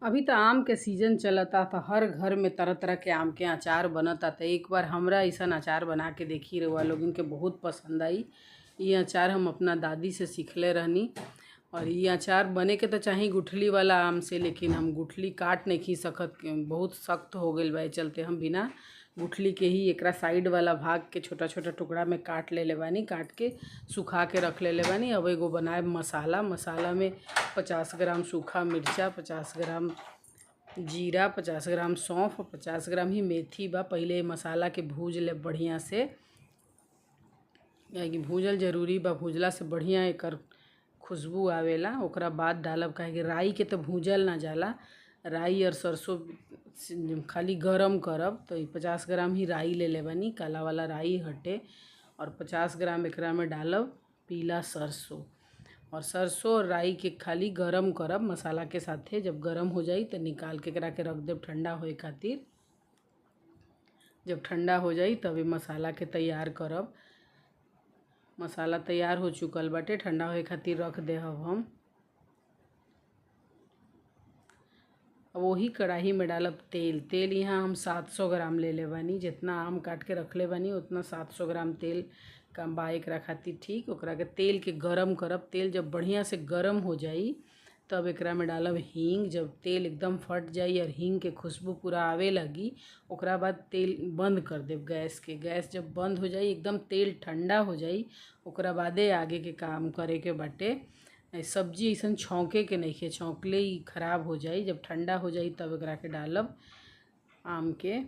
अभी त आम के सीजन चलता त हर घर में तरह तरह के आम के अचार बनता। त एक बार हमरा अइसन अचार बना के देखी रउआ लोगन के बहुत पसंद आई। इ अचार हम अपना दादी से सीखले रहनी और इ अचार बने के त चाही गुठली वाला आम से, लेकिन हम गुठली काट नइखी सकत, बहुत सख्त हो गइल बा। ए चलते हम बिना गुठली के ही एकरा साइड वाला भाग के छोटा छोटा टुकड़ा में काट लेले बानी, काट के सुखा के रख लेले बानी। अब एगो बनाएब मसाला। मसाला में 50 ग्राम सूखा मिर्चा, 50 ग्राम जीरा, 50 ग्राम सौंफ, 50 ग्राम ही मेथी बा। पहिले मसाला के भूज लेब बढ़िया से, काहे कि भूजल जरूरी बा। भूजला से बढ़िया एकर खुशबू आवेला। ओकरा बाद डालब, काहे कि राई के तो भूजल ना जाला, राई और सरसों खाली गरम करब। तो 50 ग्राम ही राई ले ले बानी, काला वाला राई हटे। और 50 ग्राम एकरा में डालब पीला सरसों। और सरसों और राई के खाली गरम करब मसाला के साथे। जब गरम हो जाई तो निकाल के एकरा के रख देब ठंडा होए खातिर। जब ठंडा हो जाई तब मसाला के तैयार करब। मसाला तैयार हो चुकल बाटे, ठंडा होए खातिर रख देहब हम। अब वही कढ़ाई में डालब तेल। तेल यहाँ हम 700 ग्राम ले ले बानी। जितना आम काट के रखले बानी उतना 700 ग्राम तेल का बा एकरा खातिर ठीक। ओकरा के तेल के गरम करब। तेल जब बढ़िया से गरम हो जाई तब एकरा में डालब हींग। जब तेल एकदम फट जाई और हींग के खुशबू पूरा आवे लगी, ओकरा बाद तेल बंद कर देब गैस के। गैस जब बंद हो जाई, एकदम तेल ठंडा हो जाई, ओकरा बादे आगे के काम करे के बाटे। सब्जी अइसन छौंके के नइखे, छौंकले ही ख़राब हो जाई। जब ठंडा हो जाई तब एकरा के डालब आम के।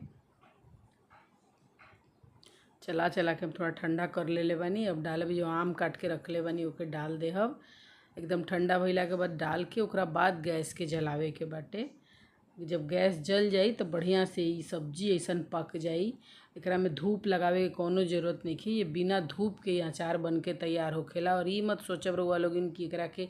चला चला के हम थोड़ा ठंडा कर लेले बानी। अब डालब जो आम काट के रखले बानी ओके डाल देहब। एकदम ठंडा भइला के बाद डाल के ओकरा बाद गैस के जलावे के बाटे। जब गैस जल जाई तो बढ़िया से ई सब्जी अइसन पक जाई। एकरा में धूप लगावे के कौनो ज़रूरत नइखे, ये बिना धूप के अचार बन के तैयार होखेला। और ई मत सोचब रउआ लोगिन कि एकरा के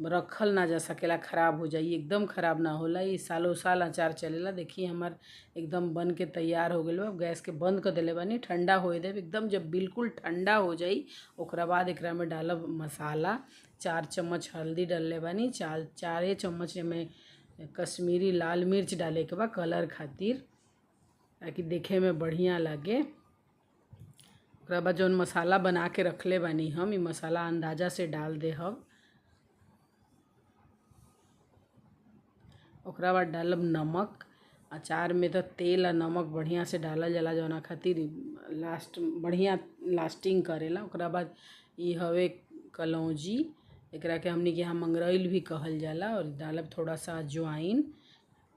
रखल ना जा सकेला, ख़राब हो जाई। एकदम ख़राब ना होला, ये सालों साल अचार चलेला। देखिए हमार एकदम बन के तैयार हो गइल बा। गैस के बंद कर देले बानी, ठंडा होए देब एकदम। जब बिल्कुल ठंडा हो जाई ओकरा बाद एकरा में डालब मसाला। 4 चम्मच हल्दी डालले बानी, चारे चम्मच में कश्मीरी लाल मिर्च डाले के बा कलर खातिर, ताकि देखे में बढ़िया लागे। ओकरा बाद जौन मसाला बना के रखले बानी हम, ई मसाला अंदाजा से डाल देहब। ओकरा बाद डालब नमक। अचार में तो तेल और नमक बढ़िया से डालल जाला, जौना खातिर लास्ट बढ़िया लास्टिंग करेला। ओकरा बाद ई हवे कलौंजी, एकरा के हमनी के यहाँ मंगरैल भी कहल जाला। और डालब थोड़ा सा अजवाइन।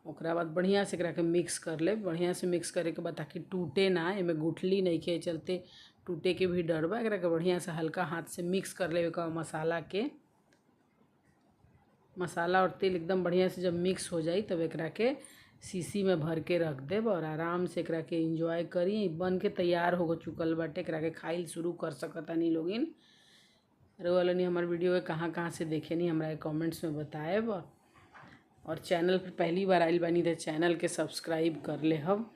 ओकरा बाद बढ़िया से एकरा के मिक्स कर लेब। बढ़िया से मिक्स करे के बाद, ताकि टूटे ना, एमे गुठली नइखे चलते टूटे के भी डर बा। एकरा के बढ़िया से हल्का हाथ से मिक्स कर लेब एक मसाला के। मसाला और तेल एकदम बढ़िया से जब मिक्स हो जाई तब एकरा के शीशी में भर के रख देब और आराम से एकरा के एंजॉय करी। बन के तैयार हो चुकल बाटे, एकरा के खाइल शुरू कर सकतानी लोगिन। रउआ लोगन हमार वीडियो के कहाँ कहाँ से देखेनी हमरा कमेंट्स में बताएब। और चैनल पर पहली बार आइल बानी तो चैनल के सब्सक्राइब कर लेहब।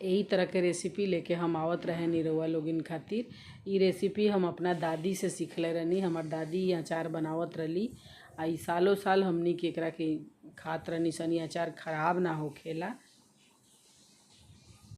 यही तरह के रेसिपी लेके हम आवत रहेनी रउआ लोगिन खातिर। ई रेसिपी हम अपना दादी से सीखले रहनी। हमार दादी ई अचार बनावत रहली आ ई सालों साल हमनी के एकरा के खात रहनी सन। ई अचार ख़राब ना होखेला।